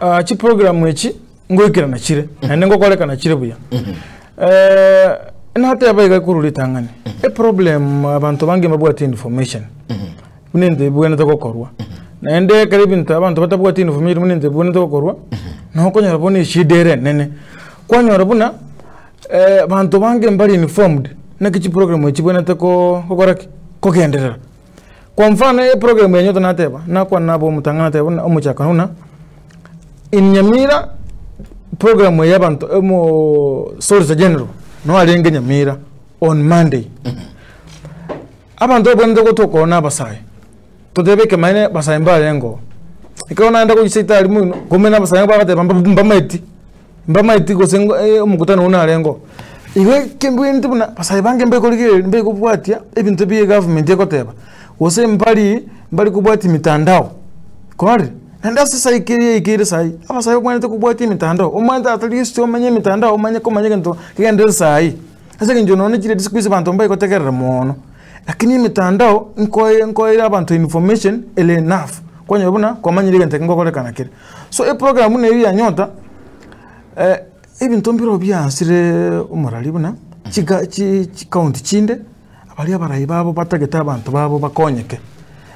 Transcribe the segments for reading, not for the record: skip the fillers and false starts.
Ah, chiprogram echi ngoikerana chire naende ngokorekana chire buya. Nateba iga korwa ritang'ani, eproblem abanto bange mbabwati information buna ento ebwenerete gokorwa. Naende ekero ebinto abanto batabwati information buna ento ebwenerete gokorwa, nokonyora bono eshida ere enene. Kwanyora buna abanto bange mbari informed naki chiprogram echi chibwenerete ko gokora ki? Kogenderera. Kwa mfano eprogram ya Nyota nateba, nakwana nabo omotang'ani nateba buna omochakano buna, in Nyamira program eye abanto omo solicitor general no arenge Nyamira on Monday. Abanto babwenerete gotoka ororo na abasae, totebe ekemanyererio abasae mbarenge oo. Ekero naenda gochia seitari moino, komenya abasae bagoteba mba mbamaeti. Mbamaeti gose omokutano oyio narenge oo. Igo ekembwenti buna abasae bange mbekorigereria mbekobwatia ebinto bia egovernment egoteba, gose mbari mbari kobwatia mitandao, kwarorire? Naende ase esaika eria yaikeire saii, abasae babwenerete kobwatia emitandao, omanyete at least omenye emitandao omanye komanya egento kegenderere saii. Ase eng'encho nonye chire siku hizi abanto mbagotegerera mono, lakini emitandao nkoe nkoere abanto information ere enough, kwanyora buna kwamanyire egento eke ngokorekana kere. So eprogram buna eywo ya Nyota, ebinto mbirobio biansire omorari buna chiga chi chicounty chinde, baria abarai babo batagete abanto babo bakonyeke,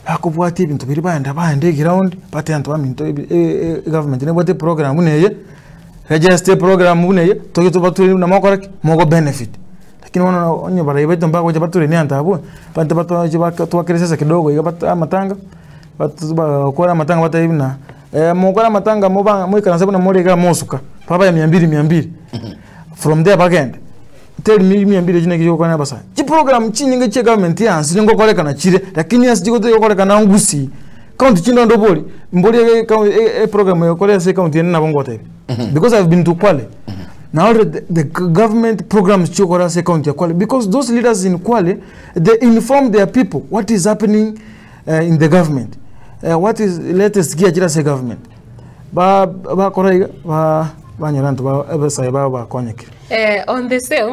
bakobwatia ebinto biria baenda baenda eground, bateba abanto baminto ebi egovernment nebwate eprogram buna eye, register eprogram buna eye, toche tobature buna mogokora ki? Mogo benefit. Lakini bono onye barai baito mbagocha baturenie abanto abwo, abanto batoche baka twakere esese kidogo iga bat amatanga. Bagokora amatanga batebi buna mokore amatanga moba moikaranse buna more igaa mosuka, babae mia mbili mia mbili, from there bagende. Tell me mia mbili echio naki chigokonya abasae. Chiprogram chinyinge chia egovernment yansire ngokorekana chire, lakini ase chigotoka gokorekana ngusii, county chinde onde obori, mbori eprogram egokora ase ecounty ende nabo ngotebia. Because I have been to Kwale, narorire the government programs chigokora ase ecounty ya Kwale because those leaders in Kwale, they inform their people what is happening in the government, what is latest giachire ase egovernment, ba bakora iga, ba banyora abanto ba abasae babo bakonyekire. On the same.